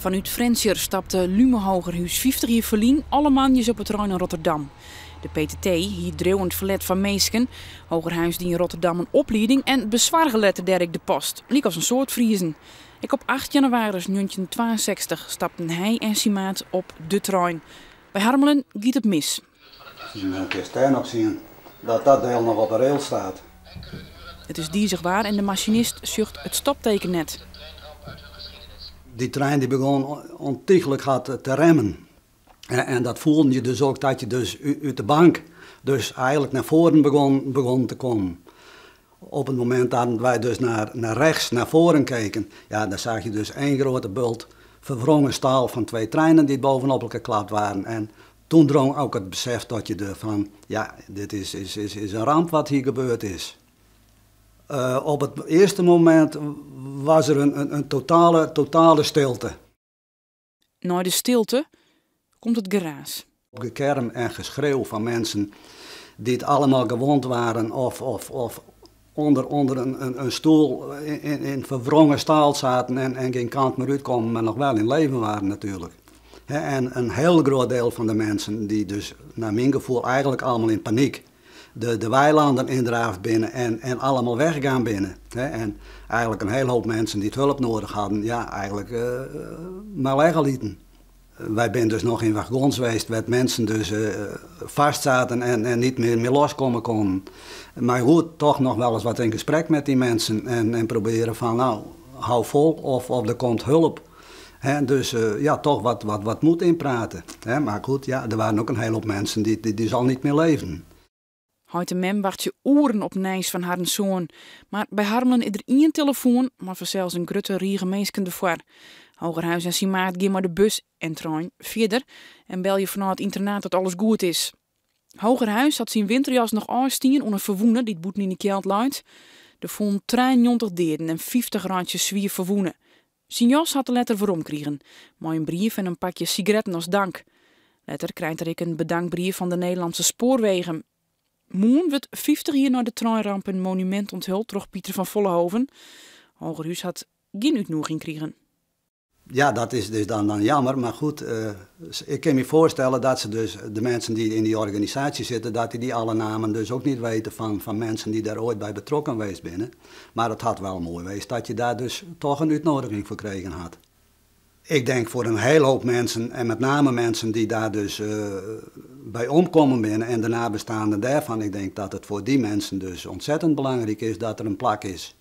Fanút Frjentsjer stapte Lume Hogerhuis 50 jier ferlyn alle moandeis op 'e trein nei Rotterdam. De PTT hie driuwend ferlet fan minsken. Hogerhuis die yn Rotterdam in oplieding en besoarge letter dêr ek de post, lykas in soad Friezen. Ek op 8 jannewaris 1962 stapten hy en syn maat op de trein. By Harmelen giet it mis. Dan kinst dêr noch sjen dat dat deel noch op de rail staat. It is dizich waar en de masinist sjocht it stopteken net. Dy trein die begûn ûntychlik hard te remmen. En dat foelden je dus ek dat je dus út de bank dus eigenlik nei foaren begûn te kommen. Op it momint dat wy dus nei rechts nei foaren keken, ja, dan seach je dus één grutte bult ferwrongen staal fan twee treinen dy't bovenop elkoar klapt waarden. En toen drong ek it besef tot je deur fan, ja, dit is in ramp wat hjir gebeurd is. Op it earste momint wie der in totale stilte. Nei de stilte komt it geraas. Gekerm en geschreeuw fan minsken dy't allegear gewond waarden of ûnder in stoel yn ferwrongen staal sieten en gjin kant mear útkamen, mar noch wol yn libben waarden natuerlik. En in hiel grut diel fan de minsken dy't dus nei myn gefoel eigenlik allegear yn panyk de weilanden yndraafd binne en allegear weggegaan binne. En eigenlik in hiele hoop minsken dy't help nedich hienen, ja, eigenlik mar lizze lieten. Wy binne dus noch yn wagons west wêr't minsken dus fêst sieten en net mear loskomme koenen. Mar goed, dochs noch wolris wat yn gesprek mei dy minsken en probearje fan, no, hou fol of der komt help. Dus ja, dochs wat moed ynprate. Mar goed, ja, der waarden ek in hiele hoop minsken dy't al net mear libben. Heit en mem wachtsje oeren op nijs fan harren soan. Mar by Harmelen is der ien telefoan, mar fansels in grutte rige minsken derfoar. Hogerhuis en syn maat gean mei de bus en trein fierder en belje fanôf it ynternaat dat alles goed is. Hogerhuis hat syn winterjas noch ôfstien oan in ferwûne dy't bûten yn de kjeld leit. Der foelen 93 deaden en 50 reitsje swier ferwûne. Syn jas hat er letter weromkrigen, mei in brief en in pakje sigaretten as dank. Letter krijt er ek in bedankbrief fan de Nederlandse Spoorwegen. Moarn wurdt 50 jier nei de treinramp in monumint ûnthuld troch Pieter van Vollenhoven. Hogerhuis hat gjin útnûging krigen. Ja, dat is dus dan jammer, mar goed, ik kin my foarstelle dat se dus, de minsken dy't yn dy organisaasje sitte, dat dy alle nammen dus ek net witte fan minsken dy't dêr oait by belutsen west binne. Mar it hat wol moai west dat je dêr dus dochs in útnûging foar krigen hat. Ik tink foar in hiele hoop minsken, en mei name minsken dy't dêr dus by omkommen binne en de neibesteanden dêrfan, ik tink dat it foar dy minsken dus ûntsettend belangryk is dat der in plak is.